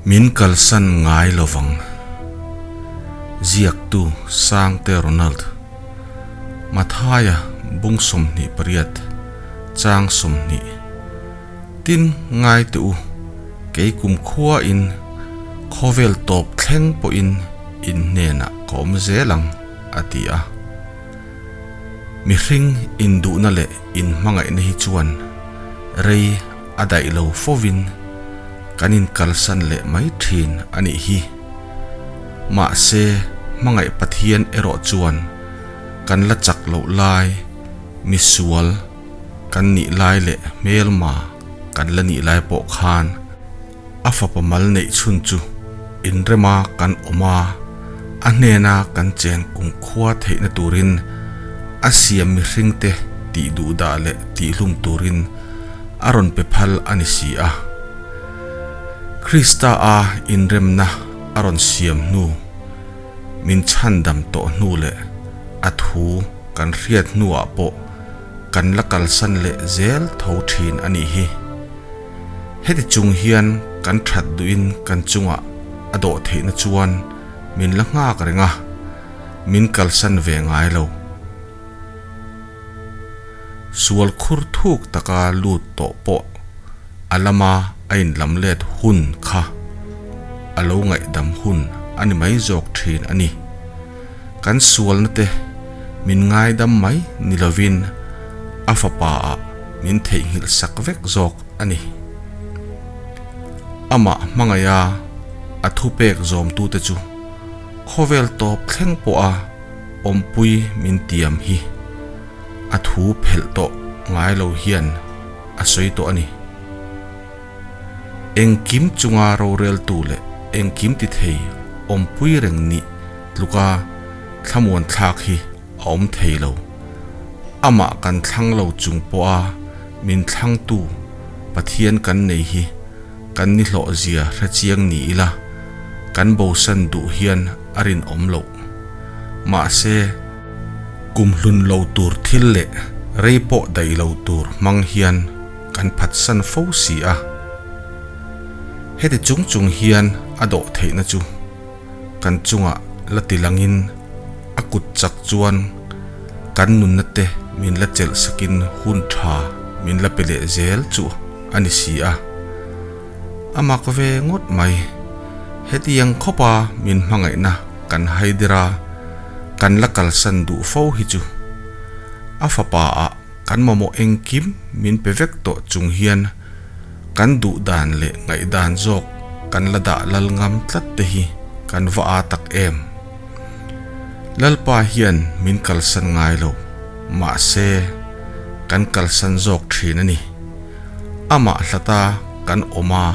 Min kalsan ngai lovang. Ziaktu Sangte Ronald. Mathaia bung 28, chang 20. Tin, ngai teh u, kei kumkhua in khawvel tawp thleng pawhin in hnenah ka awm zel ang, a ti a. Mihring induhna leh inhmangaihna hi chuan rei a daih lo fovin kan inkalsan leh mai thin a nih hi. Mahse, hmangaih Pathian erawh chuan kan la chak loh lai, misual kan nih lai leh hmelma kan la nih lai pawh khan A fapa mal neih chhun chu inrema kan awm a, a hnena kan chen kumkhua theihna turin a siam mihringte tih duhdah leh tihhlum turin a rawn pe phal a ni si a. Krista a inremna a rawn siam hnu, min chhandam tawh hnu leh a thu kan hriat hnuah pawh kan la kalsan leh zel tho thin a nih hi. Heti chung hian kan that duhin kan chungah a dawh theihna chuan min la nghak reng a, min kalsan ve ngai lo. Sual khur thuk taka lut tawh pawh a lama a inlam let hun kha a lo ngaihdam hun a ni mai zawk thin a ni. Kan sualna te min ngaidam mai ni lovin a fapa ah min theihnghilh sak vek zawk a ni. Amah hmangaiha a thupek zawmtute chu khawvel tawp thleng pawha awmpui min tiam hi a thu phelh tawh ngai lo hian a sawi tawh a ni. Engkim chunga roreltu leh engkim ti thei awmpui reng nih tluka thlamuan thlak hi a awm thei lo. Amah kan thlang lo chung pawha min thlangtu Pathian kan nei hi kan ni hlawh zia hre chiang ni ila, kan bosan duh hian a rinawm loh. Mahse, kum hlun lo tur thil leh rei pawh daih lo tur hmang hian kan phatsan fo si a. Heti chung chung hian a dawh theihna chu kan chungah la ti langin a kut chak chuan kan nunna te min la chelh sakin hun tha min la pe leh zel chu a ni si a. A mak ve ngawt mai. Hetiang khawpa min hmangaihna kan haidir a, kan la kalsan duh fo hi chu a fapa ah kan mamawh engkim min pe vek tawh chung hian Kan duh dan leh ngaihdan zawk kan la dah lal ngam tlat te hi kan va aa tak em? Lalpa hian min kalsan ngai lo, mahse kan kalsan zawk thin a ni. Amah hlata kan awm a,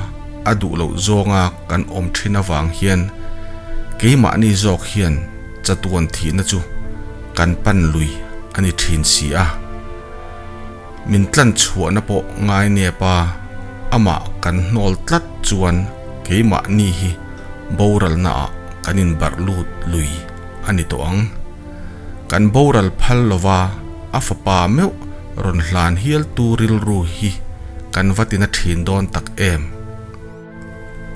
a duh loh zawnga kan awm thin avang hian keimahni zawk hian chatuan thihna chu kan pan lui a ni thin si a. Min tlan chhuahna pawh ngai nep a, amah kan hnawl tlat chuan keimahni hi boralna ah kan inbarh lut lui a ni tawh ang. Kan boral phal lova a fapa meuh rawn hlan hial tu rilru hi kan va tina thin dawn tak em.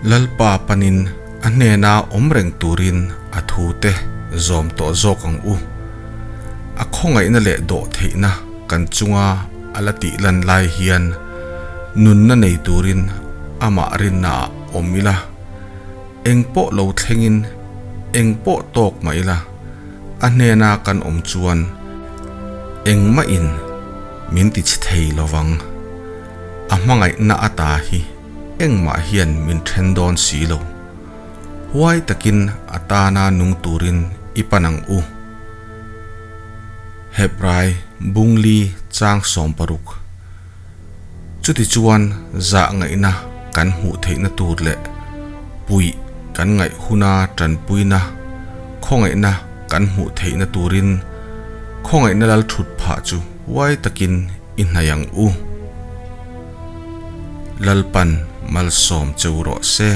Lalpa panin a hnena awm reng turin a thute zawm tawh zawk ang u. A khawngaihna leh dawhtheihna kan chunga a la tih lan lai hian nunna nei turin amah rinnaah awm ila, eng pawh lo thlengin eng pawh tawk mah ila a hnena kan awm chuan engmahin min ti chhe thei lovang. A hmangaihna ata hi. Engmah hian min then dawn si lo. Huai takin a tana nung turin i pan ang u. Hebrai Bungli chang 60. Chutichuan zah ngaihna kan hmuh theihna tur leh puih kan ngaih huna tanpuina khawngaihna kan hmuh theihna turin khawngaihna lal thut phah chu huai takin i hnaih ang u. Lalpan malsawm cheu rawh se.